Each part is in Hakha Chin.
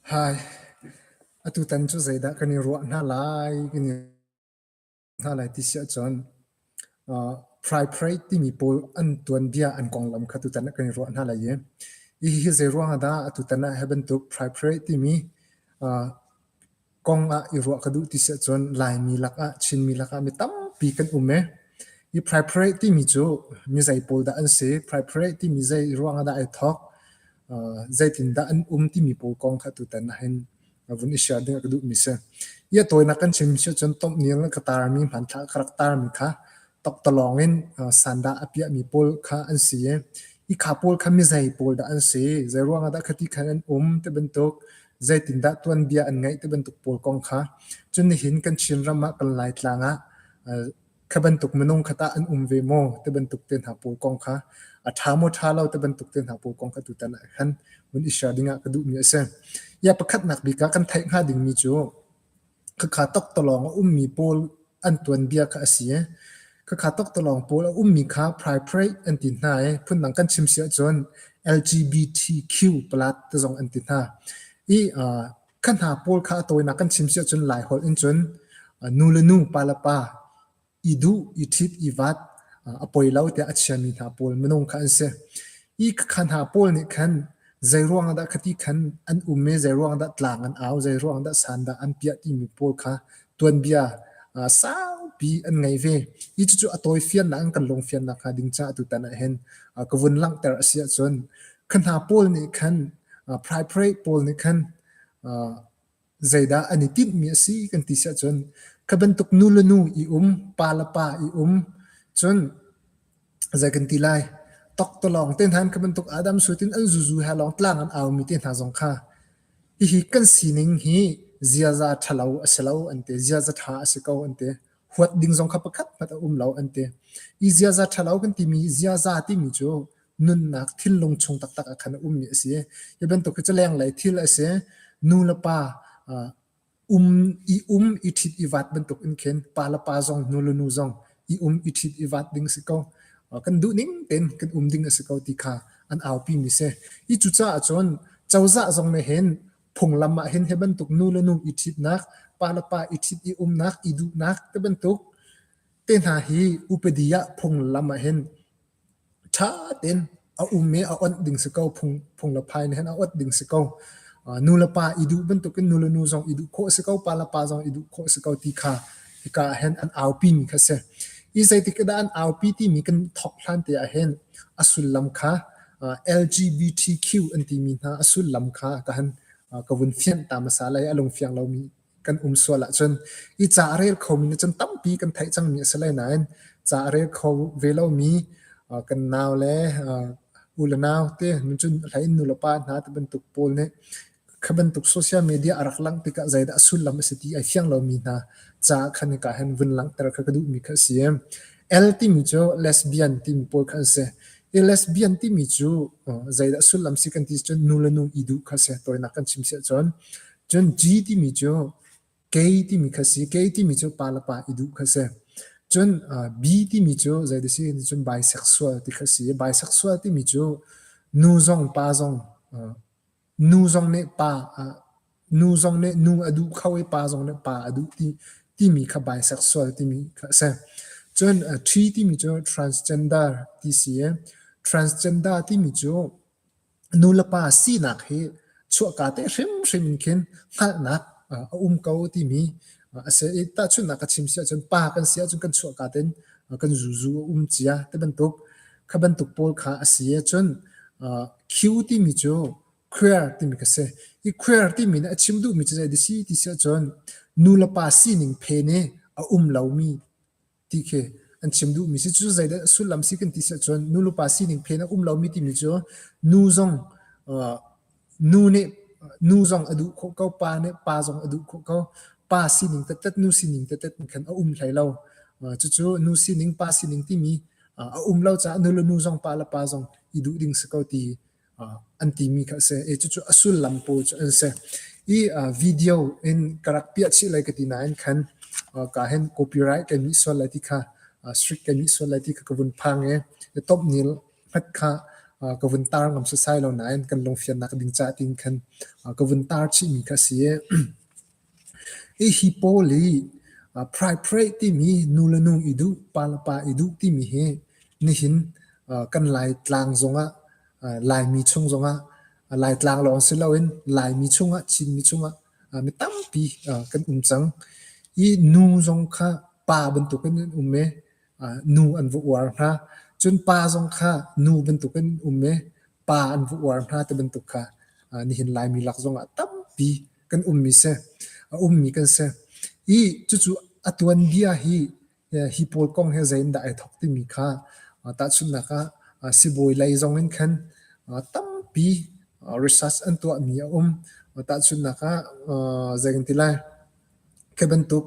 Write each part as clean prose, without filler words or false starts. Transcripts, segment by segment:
Hai, atutan cu zeidah kan i ruah hna lai kan i hna lai ti si ahcun Pride Parade timi pawl an tuanbia an konglam kha tutan ah kan i ruah hna lai i hihi zeiruang ah dah atutan ah hi bantuk Pride Parade timi kong ah i ruah ka duh ti si ahcun Laimi lakah Chinmi lakah mi tampi kan um i hi Pride Parade timi cu mi zei pawl dah an si, Pride Parade timi zei ruang ah dah ai thawk, zeitindah an um timi pawl kong kha tutan ah hin vun i share ding a ka duhmi si. Hi a tawinak kan chim si ahcun tomhnil ka tarmi hmanthlak ka rak tarmi kha toktalawng in sandah a piahmi pawl kha an si i hi kha pawl kha mizei pawl dah an si, zeiruang ah dah khati khan an um ti bantuk, zeitindah tuanbia an ngeih ti bantuk pawl kong kha cun nihin kan Chinram ah kan Laitlang ah kha bantuk minung kha tah an um ve maw ti bantuk te hna pawl kong kha a ṭha maw ṭha lo ti bantuk te hna pawl kong kha tutan ah khan vun i share ding ah ka duhmi a si. Ya pakhatnak bik ah kan theih hnga dingmi cu khakha toktolawng a ummi pawl an tuanbia kha a si i khakha toktolawng pawl a ummi kha Pride Parade an ti hna i phundang kan chim si ahcun LGBTQ palat te zong an ti hna. I kha hna pawl kha a tawinak kan chim si ahcun Laiholh in cun nu le nu, pa le pa i duh, i ṭhit, i vat a poi lo tiah a chiami hna pawl minung kha an si. Hi kha hna pawl nih khan zeiruang ah dah khati khan an um i zeiruang ah dah tlang an au, zeiruang ah dah san dah an piah timi pawl kha tuanbia saupi an ngei ve. Hi cucu a tawifiannak an kan lungfiannak hnga ding caah tutan ah hin ka vun langhter a si ahcun kha hna pawl nih khan Pride Parade pawl nih khan zeidah an i tinhmi a si kan ti si ahcun kha bantuk nu le nu i um, pa le pa i um, cun zei kan ti lai, toktolawng te hna kha bantuk Adam suit in an zuzu he lawng tlang an aumi te hna zong kha hihi kan sining hi ziaza ṭhalo a si lo an ti, ziaza ṭha a si ko an ti. Huat ding zong kha pakhat hmanh a um lo an ti. I ziaza ṭhalo kan timi ziaza timi cu nunnak thinlung chung taktak ah khan a ummi a si. Hi bantuk hi cu lenglei thil a si. Nu le pa um i um i ṭhit i vat bantuk in khin pa le pa zong nu le nu zong i um i ṭhit i vat ding si ko. Kan duh ning tein kan um ding a si ko ti kha an aupi mi si. Hi cucaah cun cozah zong nih hin phunglam ah hin hi bantuk nu le nu i ṭhitnak, pa le pa i ṭhit i umnak, i duhnak ti bantuk te hna hi upadi ah phunglam ah hin Ṭha tein a um i a onh ding si ko. Phung le phai nih hin a onh ding si ko. Nu le pa i duh bantukin nu le nu zong i duh khawh a si ko, pa le pa zong i duh khawh a si ko ti kha hika ah hin an aupi mi kha a si. Hi zeitik dah an aupi timi kan thawk hlan te ah hin a sullam kha LGBTQ an timi hna a sullam kha ka han ka vun fianh ta hmasa lai. A lungfiang lomi kan um sual ahcun i ca a rel khomi nih cun tampi kan theih cangmi a si lai nain ca a rel kho ve lomi kan nau le u le nau te cun hlei in nu le pa hna ti bantuk pawl nih kha bantuk social media a rak langh tikah zeidah a sullam a si ti ai fiang lomi hna ca khan hika hin vun langhter kha ka duhmi kha a si. L timi cu lesbian timi pawl kha an si. I lesbian timi cu zeidah sullam si kan ti cun nu le nu i duh kha si tawinak kan chim si ahcun Cun G timi cu kei timi kha si. Kei timi cu pa le pa i duh kha si. Cun B timi cu zei si cun bisexual ti kha si. Bisexual timi cu nu zong pa zong nu zong nih pa nu zong nih nu a duh kho i pa zong nih pa a duh ti timi kha bisexual timi kha a si. Cun T timi cu transgender ti si i transgender timi cu Nulepa sinak hi chuahka te hrimhrim in khin hngalhnak a um ko timi a si i tahchunhnak ka chim si ahcun pa kan si ahcun kan chuahka tein kan zuzu a um cia ti bantuk kha bantuk pawl kha a si ahcun Q timi cu queer timi kha si. Hi queer timi nih a chim duhmi cu zei si ti si ahcun nulepa sining phen i a um lomi ti khi an chim duhmi si. Cucu zeidah sullam si kan ti si ahcun nu le pa sining phen a um lomi timi cu nu zong nu nih nu zong a duh khawh ko, pa nih pa zong a duh khawh ko. Pa sining tetet, nu sining tetet in khan a um hlei lo. Cucu nu sining, pa sining timi a um lo caah nu le nu zong pa le pa zong i duh ding si ko ti an timi kha a si. I cucu a sullam pawl cu an si. I video in ka rak piah chih lai ka ti nain khan ka hin copyright kan nih sual lai ti kha strict kan nih sual lai ti kha ka vun phang i tomhnil hmat kha Ka vun tar ngam sasai lo nain kan lungfiannak ding ca tiin khan ka vun tar chihmi kha a si. Hi hi pawl hi Pride Parade timi nu le nu i duh, pa le pa i duh timi hi nihin kan Laitlang zongah Laimi chung zongah Laitlang lawng si loin Laimi chungah Chinmi chungah mi tampi kan um cang. Hi nu zong kha pa bantukin an um i nu an va uar hna. Cun pa zong kha nu bantukin um i pa an va uar hna ti bantuk kha nihin Laimi lak zongah tampi kan ummi si, a ummi kan si. I cucu a tuanbia hi hi pawl kong hi zei in dah ai thawk timi kha tahchunhnak ah sibawi lei zong in khan tampi research an tuahmi a um. Tahchunhnak ah zei kan ti lai Khi bantuk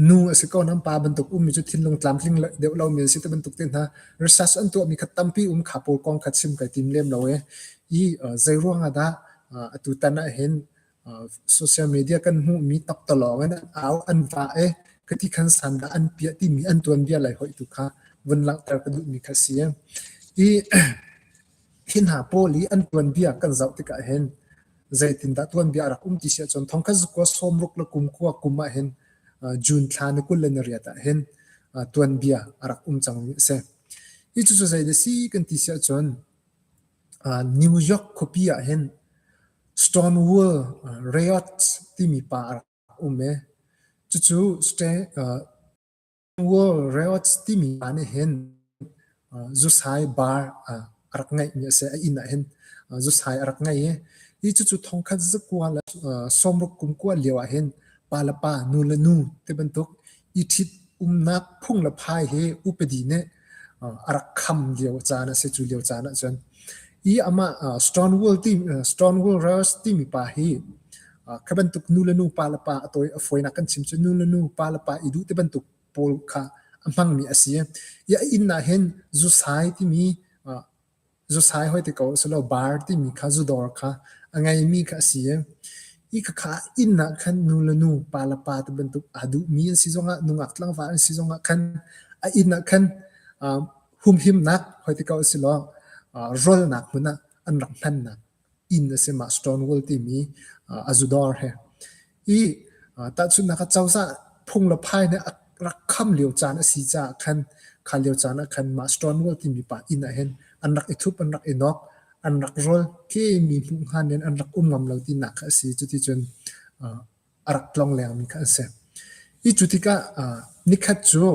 nu a si ko nain pa bantuk ummi cu thinlung tlamtling deuh lomi an si ti bantuk te hna research an tuahmi kha tampi um kha pawl kong kha chim kai tim lem lo i i zeiruang ah dah atutan ah hin social media kan hmuhmi taktawlawng in an au an vah i khati khan san dah an piah timi an tuanbia lei hoih tu kha vun langhter ka duhmi kha si. I hi hna pawl i an tuanbia kan zoh tikah hin zeitindah tuanbia a rak um ti si ahcun thongkhat zakua sawmruk le kum kua kum ah hin June thla ni 28 ah hin tuanbia a rak um cangmi a si. Hi cucu zei dah si kan ti si ahcun New York khuapi ah hin Stonewall Riots timi pa a rak um i cucu World Riots timi pa nih hin zusai bar a rak ngeihmi a si. A inn ah hin zusai a rak ngei i hi cucu thongkhat zakua le sawmruk kum kua lio ah hin pa le pa, nu le nu ti bantuk i ṭhit umnak phung le phai hi upadi nih a rak kham lio caan a si cu lio caan ahcun. I amah Stonewall ti Stonewall Riots timi pa hi Kha bantuk nu le nu, pa le pa a tawi a fawinak kan chim cu nu le nu, pa le pa i duh ti bantuk pawl kha a hmangmi a si. I a inn ah hin zusai timi zusai hoi ti ko silo bar timi kha zudawr kha a ngeimi kha a si. I khakha inn ah khan nu le nu, pa le pa ti bantuk aa duhmi an si zongah nungak tlangval an si zongah khan a inn ah khan humhimnak hoi ti ko silo rawlnak hmun ah an rak hmannak inn a si mah Stonewall timi a zudawr he. I tahchunhnak ah cozah phung le phai nih a rak kham lio caan a si caah khan kha lio caan ah khan mah Stonewall timi pa inn ah hin an rak i thup, an rak i nok, an rak rawl ke mi hmuh hngan in an rak um ngam lo tinak kha a si. Cuticun a rak tlong lengmi kha an si. Hi cu tikah nikhat cu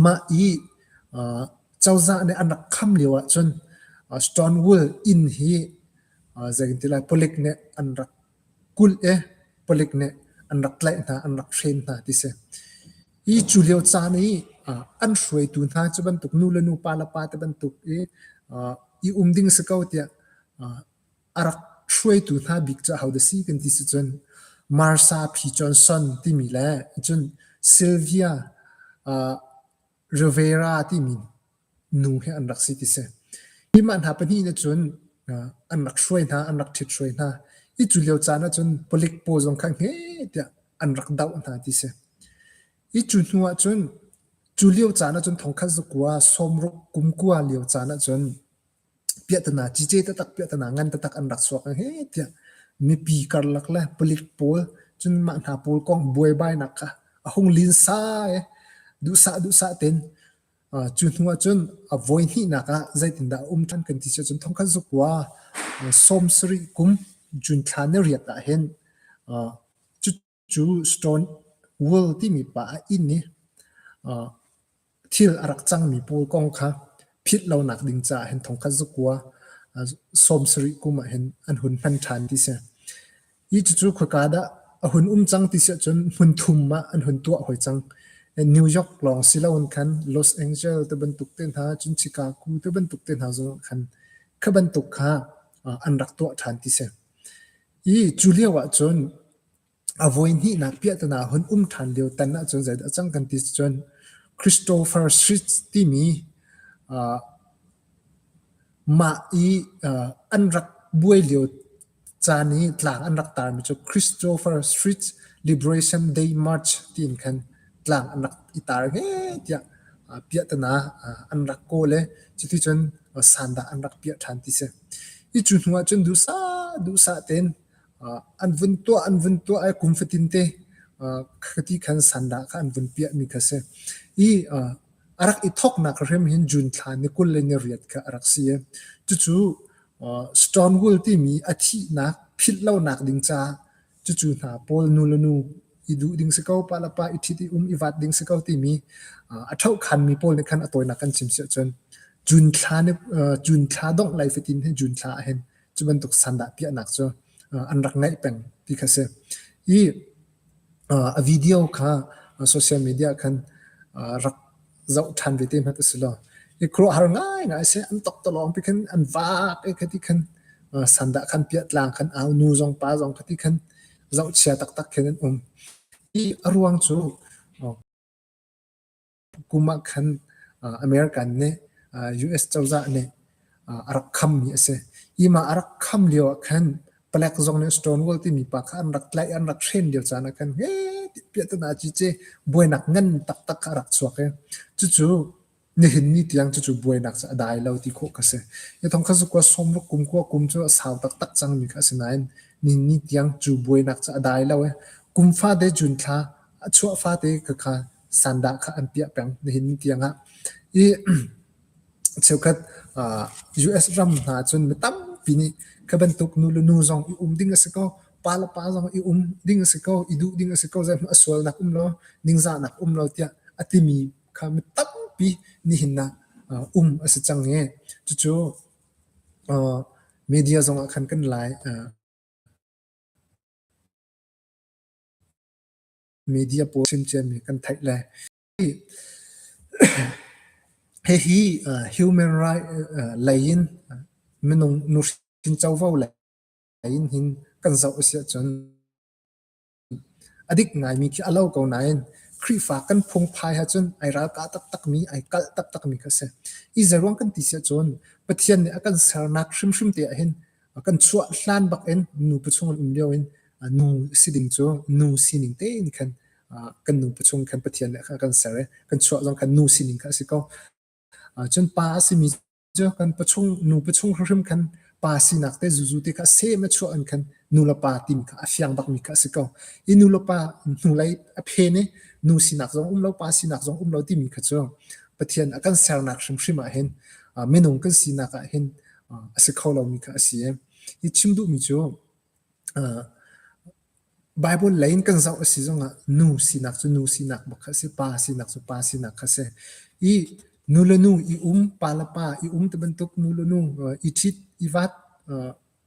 mah i cozah nih an rak kham lio ahcun Stonewall inn hi zeitin lai palik nih an rak kulh i palik nih an rak tlaih hna, an rak hren hna ti si. Hi cu lio caan i an hruaitu hna cu bantuk nu le nu, pa le pa te bantuk i i um ding si ko tiah A rak hruaitu hna bik cu ahodah si kan ti si cun Marsha P. Johnson timi le cun Sylvia Rivera timi nu he an rak si ti si. Hi mah hna pahnih nih cun an rak hruai hna, an rak ṭhit-hruai hna. Hi cu lio caan ahcun palik pawl zong kha hme tiah an rak doh hna ti si. Hi cu hnu ahcun cu lio caan ahcun thongkhat zakua sawmruk kum kua lio caan ahcun piahtana cice taktak piahtana ngan taktak an rak chuak he tiah mipi karlak le palik pawl cun mah hna pawl kong buaibainak kha a hung linsa i duhsah duhsah tein cu hnu ah cun a voi hnihnak ah zeitindah a um ṭhan kan ti si ahcun thongkhat zakua 70 kum June thla ni riat ah hin cucu Stone Wool timi pa a inn i Thil a rak cangmi pawl kong kha philh lonak ding caah hin thongkhat zakua 70 kum ah hin an hun hman ṭhan ti si. Hi cucu khoika dah a hun um cang ti si ahcun hmun thum ah an hun tuah hoi cang. New York lawng si loin khan Los Angeles te bantuk te hna, cun Chicago te bantuk te hna zong khan kha bantuk kha an rak tuah ṭhan ti si. I cu lio ahcun A voihnihnak piahtana hun um ṭhan lio tan ahcun zeidah a cang kan ti cun Christopher Street timi mah i an rak buai lio caan i tlang an rak tarmi cu Christopher Street Liberation Day March tiin khan tlang an rak i tar hme tiah piahtana an rak kawl i cuticun sandah an rak piah ṭhan ti si. Hi cu hnu ah cun duhsah duhsah tein an vun tuah an vun tuah i kum fatin te khati khan sandah kha an vun piahmi kha si. I a rak i thawknak hrim hin June thla ni 28 kha a rak si i cucu Stonewall timi a thihnak philh lonak ding caah cucu hna pawl nu le nu i duh ding si ko, pa le pa i ṭhit i um i vat ding si ko timi a ṭhohkhanmi pawl nih khan a tawinak kan chim si ahcun June thla ni June thla dongh lai fatin hin June thla ah hin cu bantuk sandah piahnak cu an rak ngeih peng ti kha si. I a video kha social media khan rak zoh ṭhan ve te hmanh a si lo. I khuaruahhar ngaingai a si. An toktolawng pi khan an vak i khati khan sandah khan piah tlang khan au nu zong pa zong khati khan zohchia taktak khin an um. I a ruang cu kum ah khan American nih US cozah nih a rak khammi a si. Hi mah a rak kham lio ah khan palek zong nih Stonewall timi pa kha an rak tlaih, an rak hren lio caan ah khan heh piahtana cice buainak ngan taktak kha a rak chuak i cucu nihin ni tiang cucu buainak cu a dai lo ti khawh kha si. Hi thong kha cu 60 kum kua kum cu a sau taktak cangmi kha a si nain nihin ni tiang cu buainak cu a dai lo i kum fate June thla a chuah fate khakha sandah kha an piah peng nihin ni tiang ah. I cheukhat US ram hna cun mi tampi nih kha bantuk nu le nu zong i um ding a si ko, pa le pa zong i um ding a si ko, i duh ding a si ko, zeihmanh a sualnak um lo, ningzahnak um lo tiah a timi kha mi tampi nihin ah um a si cang i cucu media zong ah khan kan lai media pawl chim ciami kan theih le Hihi human right lei in minung nuhrin covo lei in hin kan zoh a si ahcun a dik ngaimi khi a lo ko nain Khrihfa kan phungphai ahcun ai ralkah taktakmi, ai kalh taktakmi kha a si. I zeiruang kan ti si ahcun Pathian nih a kan sernak hrimhrim te ahhin kan chuah hlan bak in nupa chung an um lio in nu si ding cu nu sining tein khan kan nupa chung khan Pathian nih a kan ser i kan chuah zong khan nu sining kha a si ko. Cun pa a simi cu kan pachung nupa chung hrimhrim khan pa sinak te zuzu te kha sem a chuah in khan nu le pa timi kha a fiang bakmi kha a si ko. I nu le pa hnulei a phen i nu sinak zong um lo pa sinak zong um lo timi kha cu Pathian a kan sernak hrimhrim ah hin minung kan sinak ah hin a si kho lomi kha a si. Hi chim duhmi cu Baibal lei in kan zoh a si zongah nu sinak cu nu sinak bak kha a si, pa sinak cu pa sinak kha a si. I nu le nu i um, pa le pa i um ti bantuk nu le nu i ṭhit, i vat,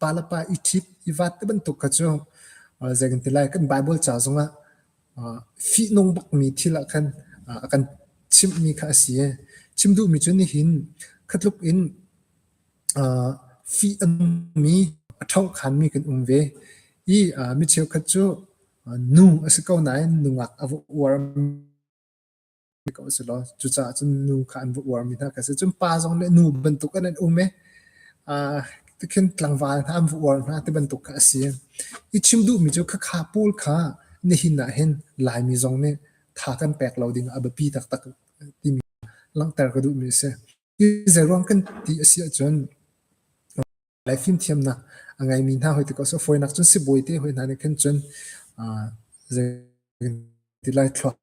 pa le pa i ṭhit, i vat ti bantuk kha cu zei kan ti lai kan Baibal ca zongah fihnung bakmi thil ah khan a kan chimhmi kha a si. Chim duhmi cu nihin kha tluk in Fih a nungmi, a ṭhohkhanmi kan um ve i mi cheukhat cu nu a si ko nain nungak a va uarmi ko a si lo. Cucaah cun nu kha an va uarmi hna kha a si. Cun pa zong nih nu bantuk in an um i tikhin tlangval hna an va uar hna ti bantuk kha a si. I chim duhmi cu khakha pawl kha nihin ah hin Laimi zong nih tha kan pek lo ding a biapi taktak timi langhter ka duhmi a si. Hi zeiruang kan ti a si ahcun lai fimthiamnak a ngeimi hna hoi tikah a fawinak cun sibawi te hoi hna nih khin cun zei ti lai thluak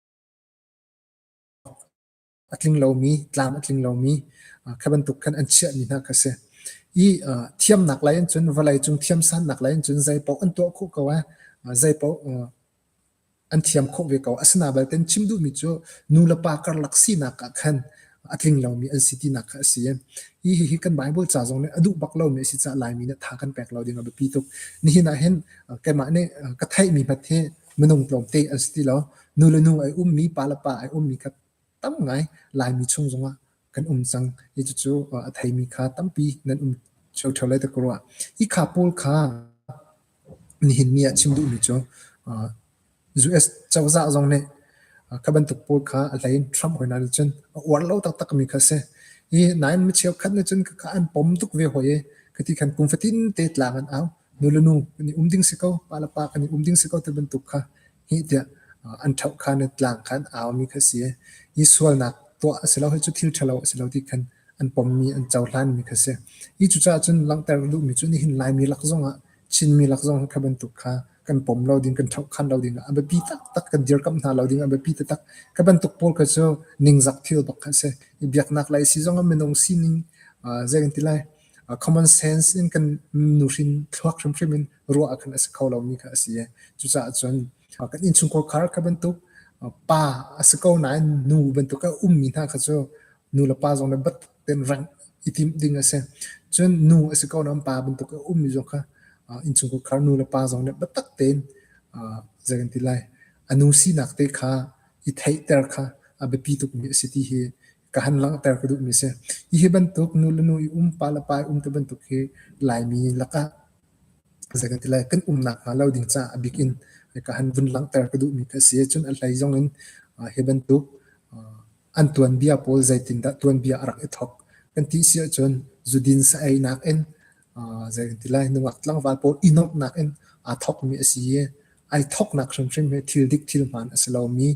a tling lomi, tlam a tling lomi kha bantuk khan an chiahmi hna kha si. I thiamnak lei in cun vawlei cung thiamsannak lei in cun zei paoh an tuah khawh ko ai, zei paoh an thiam khawh ve ko. Asinain balte chim duhmi cu nu le pa karlak sinak ah khan a tling lomi an si tinak kha a si. Hi hihi kan Bible ca zong nih a duh bak lomi a si caah Laimi nih tha kan pek lo ding a biapi tuk. Nihin ah hin keimah nih ka theihmi hmat hi minung tlawmte an si ti lo. Nu le nu ai ummi, pa le pa ai ummi kha tam ngai Laimi chung zongah kan um cang. Hi cucu a theimi kha tampi nan um ṭheo lai ti ka ruah. Hi kha pawl kha Nihin ni ah chim duhmi cu US cozah zong nih kha bantuk pawl kha a hlei in Trump hawi hna nih cun a uar lo taktakmi kha a si. Hi nain mi cheukhat nih cun khakha an pom tuk ve hawi i khati khan kum fatin te tlang an au. Nu le nu kan i um ding si ko, pa le pa kan i um ding si ko ti bantuk kha hih tiah an ṭhoh kha na tlang kha an aumi kha a si i hi sualnak tuah a si lo, hi cu thil ṭhalo a si lo ti khan an. an pommi an cohlanmi kha si. Hi cucaah cun langhter ka duhmi cu nihin Laimi lak zongah Chinmi lak zong kha bantuk kha kan pom lo ding, kan ṭhohkhan lo ding a biapi taktak, kan dirkamh hna lo ding a biapi taktak. Kha bantuk pawl kha cu ningzak thil bak kha a si. Biaknak lei si zong ah minung sining zei kan ti lai, common sense in kan nuhrin thluak hrimhrim in ruah ah khan a si kho lomi kha a si. Cucaah cun kan innchungkhar khar kha bantuk pa a si ko nain nu bantuk a ummi hna kha cu nu le pa zong nih biatak tein rengh i timh ding a si. Cun nu a si ko nain pa bantuk a ummi zong kha innchungkhar nu le pa zong nih biatak tein zei kan ti lai a nu sinak te kha i theihter kha a biapi tukmi a si ti hi ka han langhter ka duhmi a si. Hihi bantuk nu le nu i um, pa le pa i um ti bantuk hi Laimi lakah zei kan ti lai kan um nakhnga lo ding caah a bik in ka han vun langhter ka duhmi kha a si. Cun a hlei zong in hi bantuk An tuanbia pawl zeitindah tuanbia a rak i thawk kan ti si ahcun zudin sa-ei nakin zei kan ti lai nungak tlangval pawl i nuamhnak in aa thawkmi a si i ai thawknak hrimhrim hi thil dik thil hmaan a si lomi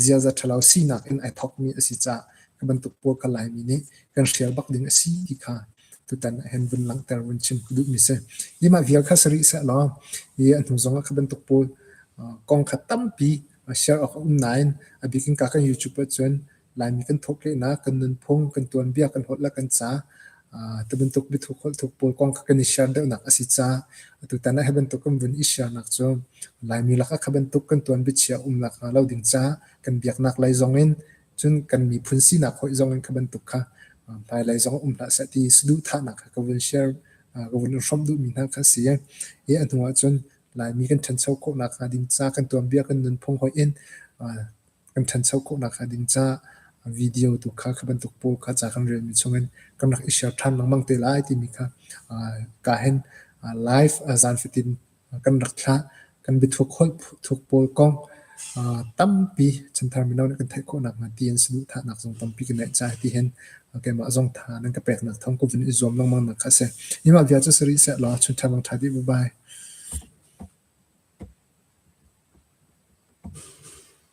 ziaza ṭhalo sinak in ai thawkmi a si caah hi bantuk pawl kha Laimi nih kan hrial bak ding a si ti kha tutan ah hin vun langhter vun chim ka duhmi si. Hi mah vial kha si rih sehlaw hi a hnu zong ah kha bantuk pawl kong kha tampi share awk a um nain a bik in ka kan YouTube ahcun Laimi kan thawhkehnak, kan nunphung, kan tuanbia, kan holh le kan ca tibantuk biathuk holhthuk pawl kong kha kan i share deuhnak a si caah atutan ah hi bantuk kan vun i share nak cu Laimi lakah kha bantuk kan tuanbia chia um nakhnga lo ding caah kan biaknak lei zong in cun kan miphun sinak hoih zong in kha bantuk kha hmailei zong um hlah seh ti saduhthahnak kha ka vun share ka vun in hrawmh duhmi hna kha a si i a hnu ahcun Laimi kan ṭhancho khawh nakhnga ding ca kan tuanbia kan nunphung hoih in kan ṭhancho khawh nakhnga ding ca video tu kha kha bantuk pawl kha ca kan relmi chungin kan rak i share ṭhan lengmang te lai timi kha ka hin live zan fatin kan rak thlah. Kan biathuk holh thuk pawl kong tampi chanthar mino nih kan theih khawh nakhnga tiin saduhthahnak zong tampi ka neih caah tihin keimah zong tha nan ka peknak thawng ka vun i zuam lengmang nak kha a si. Hi mah vial cu si rih seh law chun ṭha mang ṭha dih. Bye bye.